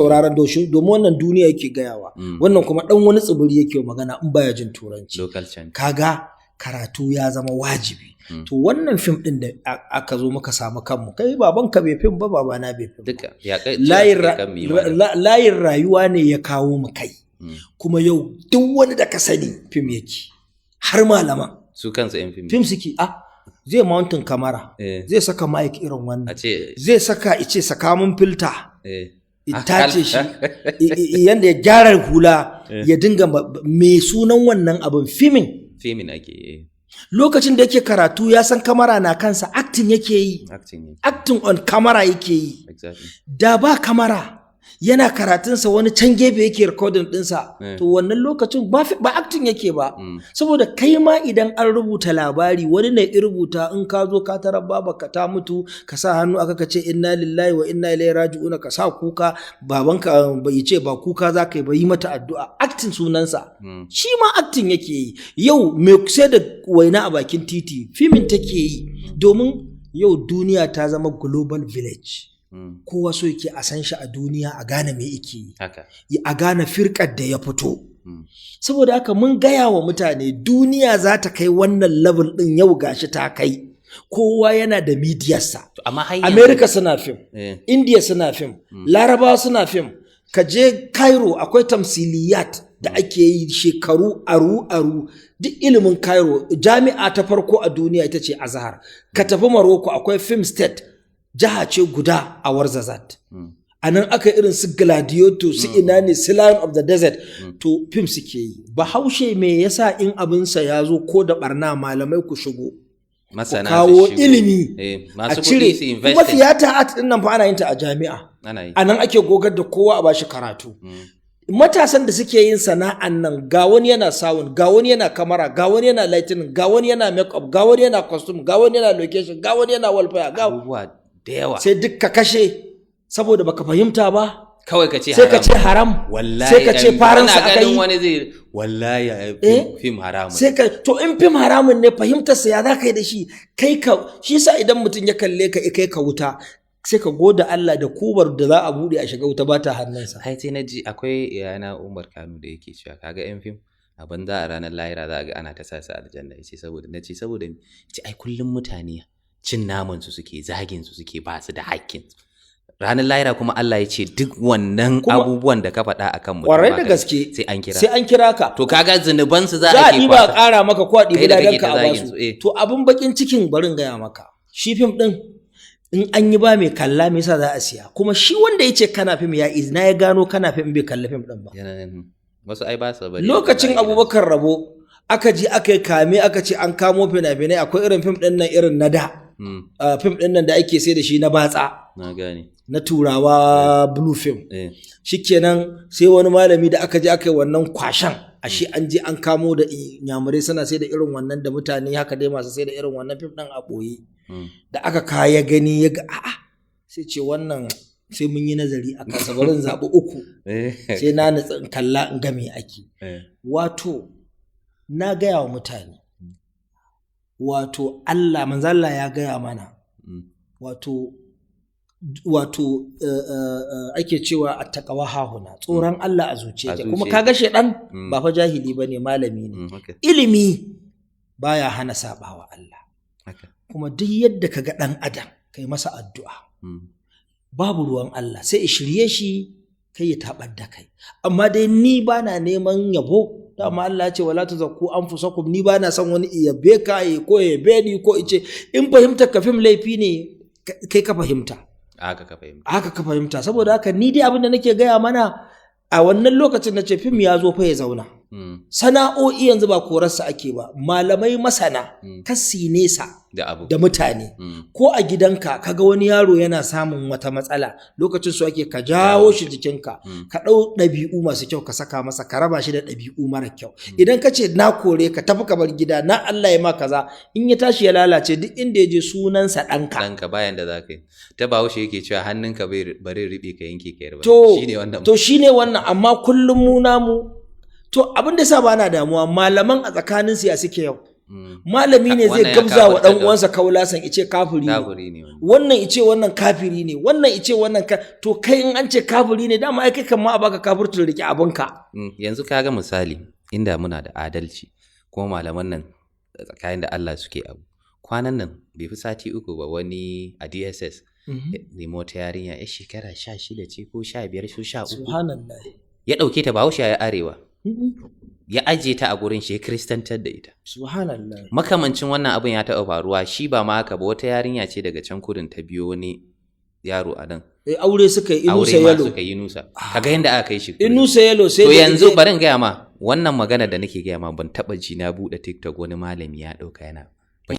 Sauraron doshi, domin wannan duniya yake gayawa, wannan kuma dan wani tsibiri yake magana in baya jin Turanci. Local channel. Kaga karatu ya zama wajibi. To, wannan fim din da aka zo muka samu kanmu, kai babanka bai fim ba, babana bai fim ba. Duka ya kai Layin rayuwa ne ya kawo mu kai. Kuma yau duk wani da ka sani fim yake, har malaman. Su kansu yan fim. Fim suke. Ah, zai mounting kamera, zai saka mic irin wannan, a ce zai saka ice, saka mun filter, itace shi yanda ya gyara hula, ya dinga me sunan wannan abin, filming. Filming ake Lokacin da yake karatu ya san kamera na kansa, acting yake yi. Acting yake. Acting on camera yake yi. Da ba kamera, yana karatunsa, wani can gefe yake recording ɗinsa. To, wannan lokacin ba acting yake ba. Saboda kai ma idan an rubuta labari, wani ne ya rubuta, in ka zo ka tarar babarka ta mutu, ka sa hannu aka ka ce "Inna lillahi wa inna ilaihi raji'una", ka sa kuka, babanka bai ce ba kuka za ka yi ba, yi mata addu'a, acting sunansa. Shi ma acting yake yi. Yau mai sai da waina a bakin titi filming take yi, domin yau duniya ta zama global village. Kowa so yake a san shi a duniya, a gane me yake yi, a gane firkar da ya fito. Saboda haka mun gaya wa mutane duniya za ta kai wannan level din, yau gashi ta kai, kowa yana da midiyarsa. To, amma har yanzu America suna fim, India suna fim, Larabawa suna fim. Ka je Cairo, akwai tamsiliyat da ake yi shekaru aru aru. Duk ilimin Cairo, jami'a ta farko a duniya ita ce Azhar. Ka tafi Morocco, akwai film state, jiha ce guda a Warzazat. A nan aka irin su Gladiator, su ina ne, su Lion of the Desert. To, fim suke yi. Bahaushe me yasa in abinsa ya zo ko da barna, malamai ku shigo, ku Masana su kawo shigo. ilimi, a masu cire kuɗi su invest. Kuma theatre art din nan fa ana yin ta a jami'a. Ana yi. A nan ake gogar da kowa a bashi karatu. Matasan da suke yin sana'an nan, ga wani yana sound, ga wani yana kamera, ga wani yana lighting, ga wani yana make up, ga wani yana costume, ga wani yana location, ga wani yana welfare, ga Abubuwa da yawa. Sai duk ka kashe saboda baka fahimta ba. Kawai ka ce Sai ka ce haram. Wallahi Sai ka ce faransa ana aka ganin yi. wani zai wallahi ai, Eh? fim haramun. Sai ka, to, in fim haramun ne, fahimtarsa ya za ka yi da shi? Kai ka shi sa idan mutum ya kalle ka kai ka wuta, sai ka goda Allah da kubar da za a buɗe a shiga wuta ba ta hannunsa. Ai sai na ji akwai yana Umar Kano da yake cewa kaga yan fim a banza, a ranar lahira za a ga ana ta sa su aljanna. Yace saboda, na ce saboda me? Yace ai kullum mutane cin naman su suke, zagin su suke, ba su da hakkin. Ranar lahira kuma Allah ya ce duk wannan abubuwan da ka faɗa akan mutum Kwarai da baka gaske. sai an kira. Sai an kira ka. To, kaga zunuban su za Za a a ke ɗiba a kwasa. ƙara maka ko a ɗibi Kai da kake ladanka ta a zagin basu. su, eh. To, abin bakin cikin, barin gaya maka, shi fim ɗin in an yi ba mai kalla, me yasa za a siya? Kuma shi wanda ya ce kana fim, ya izina ya gano kana fim, bai kalli fim ɗin ba. Wasu ai ba su bari Lokacin a gidansu. Abubakar Rabo, aka ji aka yi kame, aka ce an kamo fina-finai, akwai irin fim ɗin nan irin na da, fim ɗin nan da ake sai da shi na batsa, Na gane. na Turawa, blue film. Shikenan, sai wani malami da aka je aka yi wannan kwashan, ashe an je an kamo da inyamurai suna sai da irin wannan, da mutane haka dai masu sai da irin wannan fim ɗin a ɓoye. Da aka kaya gani, ya ga a'a, sai ce wannan sai mun yi nazari a kansa, bari in zaɓi uku, sai na nutsa in kalla in ga me ake. Wato na gaya wa mutane, wato Allah, manzo Allah ya gaya mana, wato ake cewa "Attaqwa hahuna", tsoron Allah a zuciya A yake. Kuma zuciya. Kaga shedan ba fa jahili bane, malami ne. Ilimi baya hana sabawa Allah. Kuma duk yadda kaga dan adam, kai masa addu'a, babu ruwan Allah, sai ya shirye shi, kai ya tabar da kai. Amma dai ni bana neman yabo, dama Allah ya ce "Wala tuzakku anfusakum". Ni bana son wani ya yabe ka ko ya yabe ni ko ice in fahimtar ka fim laifi ne, kai ka fahimta. Haka ka fahimta. Haka ka fahimta. Saboda haka ni dai abin da nake gaya mana a wannan lokacin, na ce fim ya zo fa ya zauna. Sana'o'i yanzu ba korarsa ake ba. Malamai masana kasi nesa Da abu. da mutane. Ko a gidanka kaga wani yaro yana samun wata matsala, lokacin su ake ka jawo shi jikinka, ka ɗau ɗabi'u masu kyau ka saka masa, ka raba shi da ɗabi'u mara kyau. Idan ka ce na kore ka, tafi ka bar gida na, Allah ya ma kaza, in ya tashi ya lalace, duk inda ya je sunansa ɗanka. Ɗanka, bayan da za ka yi. Ta Bahaushe yake cewa hannunka bai bari riɓe ka yanke ka yarba. To, shine wannan. To, shine wannan. Amma kullum mu namu, to, abin da sa ba na damuwa, malaman a tsakanin su ya suke yau. Malami ne zai Wannan ya gabza wa kafirtar dan da- uwansa kaulasan, ice kafiri ne. Kafiri ne wannan. Wannan ice wannan kafiri ne, wannan ice wannan ka, to kai in an ce kafiri ne, dama ai kai kan ma a baka kafirtun, rike abinka. Yanzu kaga misali, inda muna da adalci kuma malaman nan tsakanin da Allah suke abu, kwanan nan bai fi sati 3 ba, wani a DSS ya nemi wata yarinya ya shekara 16 ce ko 15 ko 13. Subhanallah. Ya ɗauke ta, Bahaushe ya arewa, ya ajiye ta a gurin shi, ya kristantar da ita. Subhanallah. Makamancin wannan abin ya taɓa faruwa, shi ba ma haka ba, wata yarinya ce daga can kudin ta biyo wani yaro a nan. Eh, aure suka yi, Inusa Aure ma Yalo. suka yi, Nusa. Kaga yadda aka kai shi prison. Inusa Yalo sai To da yanzu ije- bari in gaya ma, wannan magana da nake gaya ma, ban taɓa ji na buɗe TikTok wani malami ya ɗauka yana